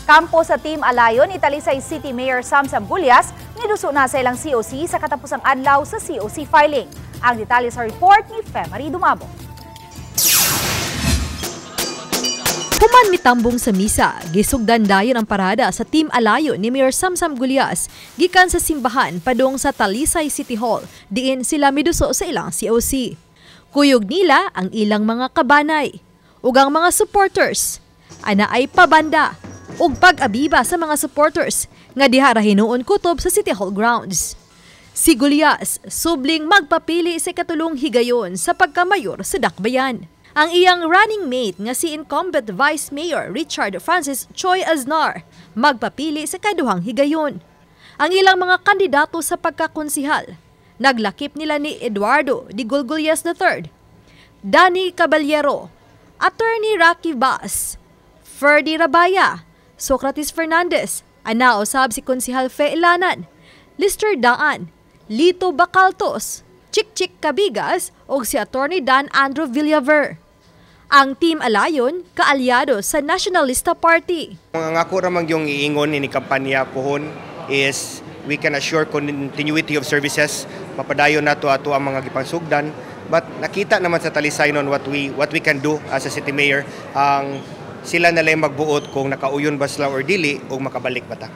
Kampo sa Team Alayon ni Talisay City Mayor Samsam Gullas niduso na sa ilang COC sa katapusang adlaw sa COC filing. Ang detalye sa report ni Femary Dumabo. Human mitambong sa misa, gisugdan dayon ang parada sa Team Alayon ni Mayor Samsam Gullas gikan sa simbahan padung sa Talisay City Hall, diin sila miduso sa ilang COC. Kuyog nila ang ilang mga kabanay ug ang mga supporters. Ana ay pabanda ug pag-abiba sa mga supporters nga diha ra hinuon kutob sa City Hall grounds. Si Gullas subling magpapili sa katulong higayon sa pagkamayor sa Dakbayan. Ang iyang running mate nga si incumbent Vice Mayor Richard Francis Choi Aznar magpapili sa kaduhang higayon. Ang ilang mga kandidato sa pagkakonsihal, naglakip nila ni Eduardo Di Gulgulyas III, Danny Caballero, Attorney Rocky Bass, Ferdy Rabaya, Socrates Fernandez, ana usab si Konsihal Fe Ilanan, Lister Daan, Lito Bacaltos, Chik Chik Cabigas ug si Attorney Dan Andrew Villaver. Ang Team Alayon kaalyado sa Nationalista Party. Ang ako ramang yung iingon ini kampanya pohon is we can assure continuity of services, mapadayon nato ato ang mga gipangsugdan, but nakita naman sa Talisay nun what we can do as a city mayor. Ang sila na lang magbuot kung nakauyon ba sila or dili o makabalik ba ta.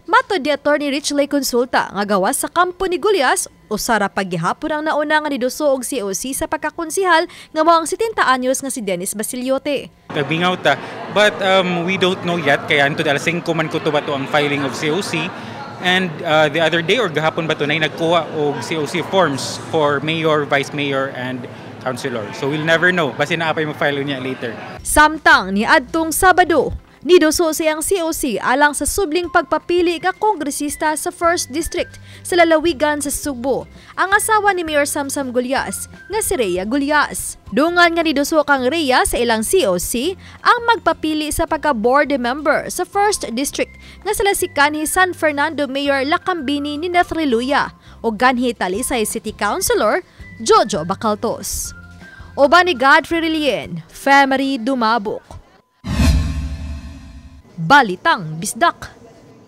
Matod ni Attorney Rich Lay Consulta nga gawas sa kampo ni Gullas, usa ra paggihapon ang nauna nga niduso og COC sa pagkakonsihal nga mao ang 70 anyos nga si Dennis Basiliote. Nagbingaw ta. But we don't know yet kaya anto alas 5 man kuto ba to ang filing of COC. And the other day or gahapon ba to na nagkuha og COC forms for mayor, vice mayor and councilor. So we'll never know. Basta naa pay mo file niya later. Samtang ni adtong Sabado, niduso siyang COC alang sa subling pagpapili nga kongresista sa 1st District sa lalawigan sa Sugbo, ang asawa ni Mayor Samsam Gullas nga si Rhea Gullas. Dungan nga niduso kang Rhea sa ilang COC ang magpapili sa pagka-board member sa 1st District nga sila si kanhi San Fernando Mayor Lakambini ni Reluya o ganhi Talisay City Councilor Jojo Bacaltos. Uban ni Godfrey Relien, Femery Dumabok. Balitang Bisdak.